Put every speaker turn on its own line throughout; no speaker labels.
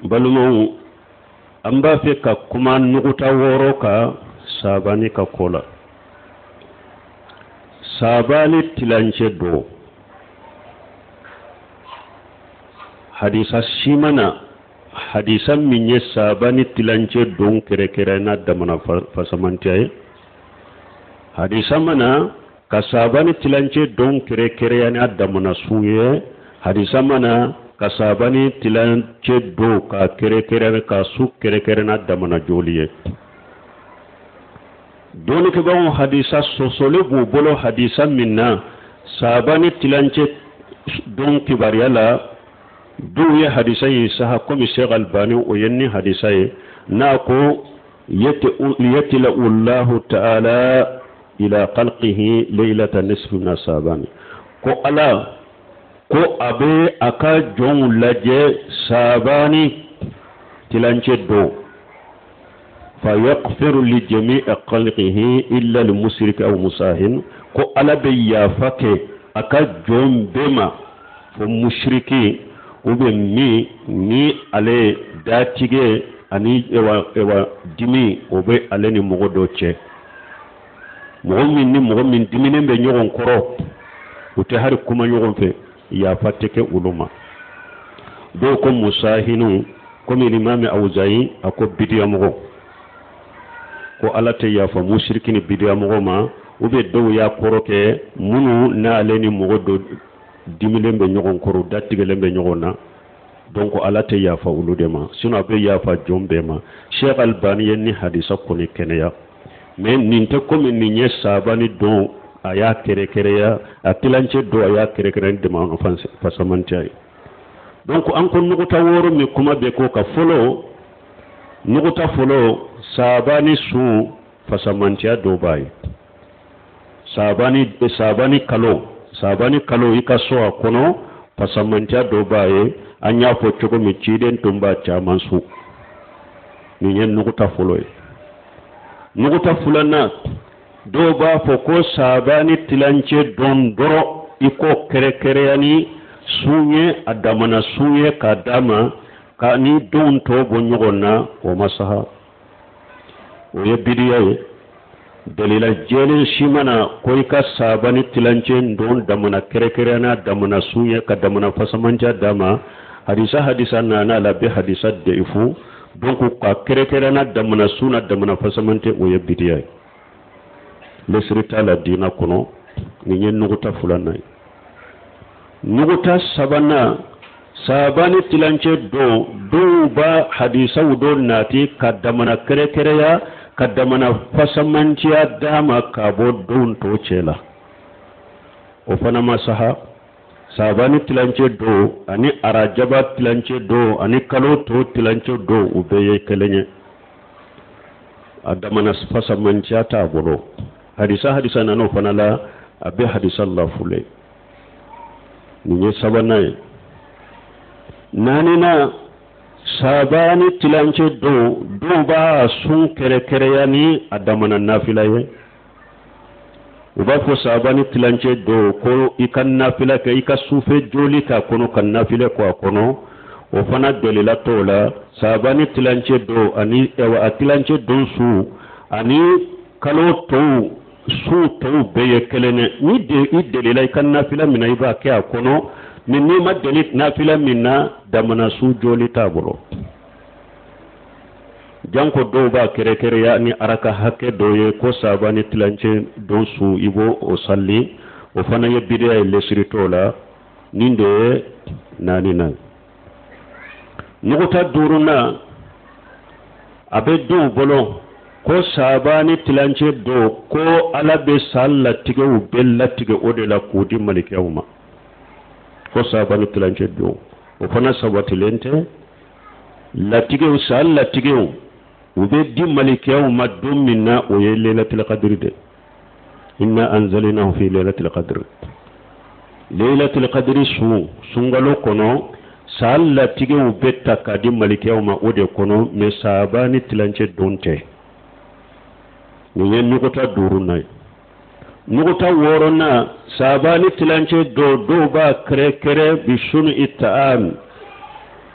Balimaw, an b'a fɛ ka kuma nuguta wɔɔrɔ kan sabani ka ko la. Sabani tilancɛ don, hadisa si ma na hadisa min ye sabani tilancɛ don kɛrɛkɛrɛ n'a damana fasamantiya ye. Hadisa ma na ka sabani tilancɛ don kɛrɛkɛrɛya n'a damana sun ye. Hadisa ma na ka sabani tilancɛ don ka kɛrɛkɛrɛ ka su kɛrɛkɛrɛ n'a damana joli ye. Dɔnnikɛbaaw hadisa sɔsɔli b'u bolo hadisa min na sabani tilancɛ don kibaruya la. Dɔw ye hadisa in saha, komi Sheikh Albani, o ye ni hadisa ye n'a ko yatla Allahu ta'ala ila khalqihi laylata nisfi min sabani, ko Ala ko a bɛ a ka jɔnw lajɛ sabani tilancɛ don, fa yaghfiru li jami'i khalqihi illa li mushriki aw musahin, ko Ala bɛ yafa kɛ a ka jɔn bɛɛ ma fo mushriki ou bien min ni ale datigɛ ani ewa dimi o bɛ ale ni mɔgɔ dɔ cɛ. Mɔgɔ min ni mɔgɔ min diminen bɛ ɲɔgɔn kɔrɔ, u tɛ hali kuma ɲɔgɔn fɛ, yafa tɛ kɛ olu ma. Dɔw ko musahinu, komi Imami Awuzayi, a ko bidiyamɔgɔ, ko Ala tɛ yafa musiriki ni bidiyamɔgɔ ma. U bɛ dɔw y'a kɔrɔ kɛ minnu n'ale ni mɔgɔ dɔ dimilen bɛ ɲɔgɔn kɔrɔ, datigɛlen bɛ ɲɔgɔn na, donc Ala tɛ yafa olu de ma, sinon a bɛ yafa jɔn bɛɛ ma. Sheikh Albani ye ni hadisa kɔni kɛnɛya, mais nin tɛ komi nin ye sabani don a y'a kɛrɛkɛrɛya, a tilancɛ don a y'a kɛrɛkɛrɛ ni dama fasamantiya ye. Donc an ko nuguta wɔɔrɔ min kuma bɛ ko ka fɔlɔ, nuguta fɔlɔ, sabani sun fasamantiya dɔ b'a ye. Sabani kalo i ka sun a kɔnɔ, fasamantiya dɔ b'a ye. An y'a fɔ cogo min, ciden tun b'a caman sun. Nin ye nuguta fɔlɔ ye. Nuguta filanan, dɔw b'a fɔ ko sabani tilancɛ don dɔrɔn i k'o kɛrɛkɛrɛya ni sun ye, a damana sun ye k'a d'a ma ka ni denw tɔw bɔ ɲɔgɔn na, o ma saha, o ye bidiya ye. Dalila jɛlen si ma na ko i ka sabani tilancɛ don damana kɛrɛkɛrɛya n'a damana sun ye ka damana fasamantiya d'a ma. Hadisa nana la bɛ hadisa daifu, donc ka kɛrɛkɛrɛya n'a damana sun na damana fasamantɛ, o ye bidiya ye, lesiri t'a la diina kɔnɔ. Nin ye nuguta filanan ye. Nuguta sabanan, sabani tilancɛ don, dɔw b'a hadisaw dɔ nati ka damana kɛrɛkɛrɛya ka damana fasamantiya d'a ma ka bɔ don tɔ cɛ la, o fana ma saha. Sabani tilancɛ don ani arajaba tilancɛ don ani kalo tɔ tilancɛ don, u bɛɛ ye kelen ye, a damana fasamantiya t'a bolo. Hadisa nana o fana la, a bɛ hadisa lafule. Nin ye sabanan ye. Naaninan, sabani tilancɛ don, dɔw b'a sun kɛrɛkɛrɛya ni a damana nafila ye. U b'a fɔ sabani tilancɛ don ko i ka nafila kɛ, i ka sufɛ joli k'a kɔnɔ, ka nafila kɔ a kɔnɔ, o fana dalila t'o la. Sabani tilancɛ don ani a tilancɛ don su ani kalo tɔw su tɔw bɛɛ ye kelen ye. Ni de i delila i ka nafila min na, i b'a kɛ a kɔnɔ, mais n'i ma deli nafila min na, damana su joli t'a bolo. Janko dɔw b'a kɛrɛkɛrɛya ni araka hakɛ dɔ ye ko sabani tilancɛ don su i b'o o sali, o fana ye bidiya ye, lesiri t'o la. Nin de ye naaninan ye. Nuguta duurunan, a bɛ dɔw bolo ko sabani tilancɛ don ko Ala bɛ san latigɛw bɛɛ latigɛ o de la k'o di malikɛw ma, ko sabani tilancɛ don. O fana sabatilen tɛ. Latigɛw, san latigɛw, u bɛ di malikɛw ma don min na, o ye lailatul qadri de. Inna anzalnahu fi lailatul qadri. Lailatul qadri sun, sunkalo kɔnɔ, san latigɛw bɛ ta k'a di malikɛw ma o de kɔnɔ, mais sabani tilancɛ don tɛ. Nin ye nuguta duurunan ye. Nuguta wɔɔrɔnan, sabani tilancɛ don, dɔw b'a kɛrɛkɛrɛ bi sunu itaam,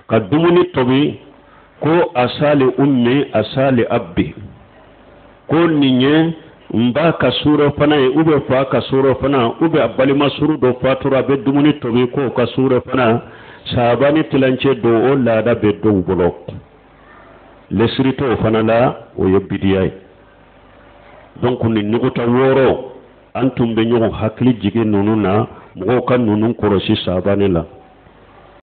ka dumuni tobi. Ko asali ummi asali abbi, ko nin ye n ba ka surɔfana ye ou bien fa ka surɔfana ou bien a balima suru dɔ fatura, a bɛ dumuni tobi k'o ka surɔfana. Saabani tilancɛ don, o laada bɛ dɔw bolo, lesiri t'o fana la, o ye bidiya ye. Donc nin nuguta 6, an tun bɛ ɲɔgɔn hakili jigin ninnu na, mɔgɔw ka ninnu kɔlɔsi saabani la.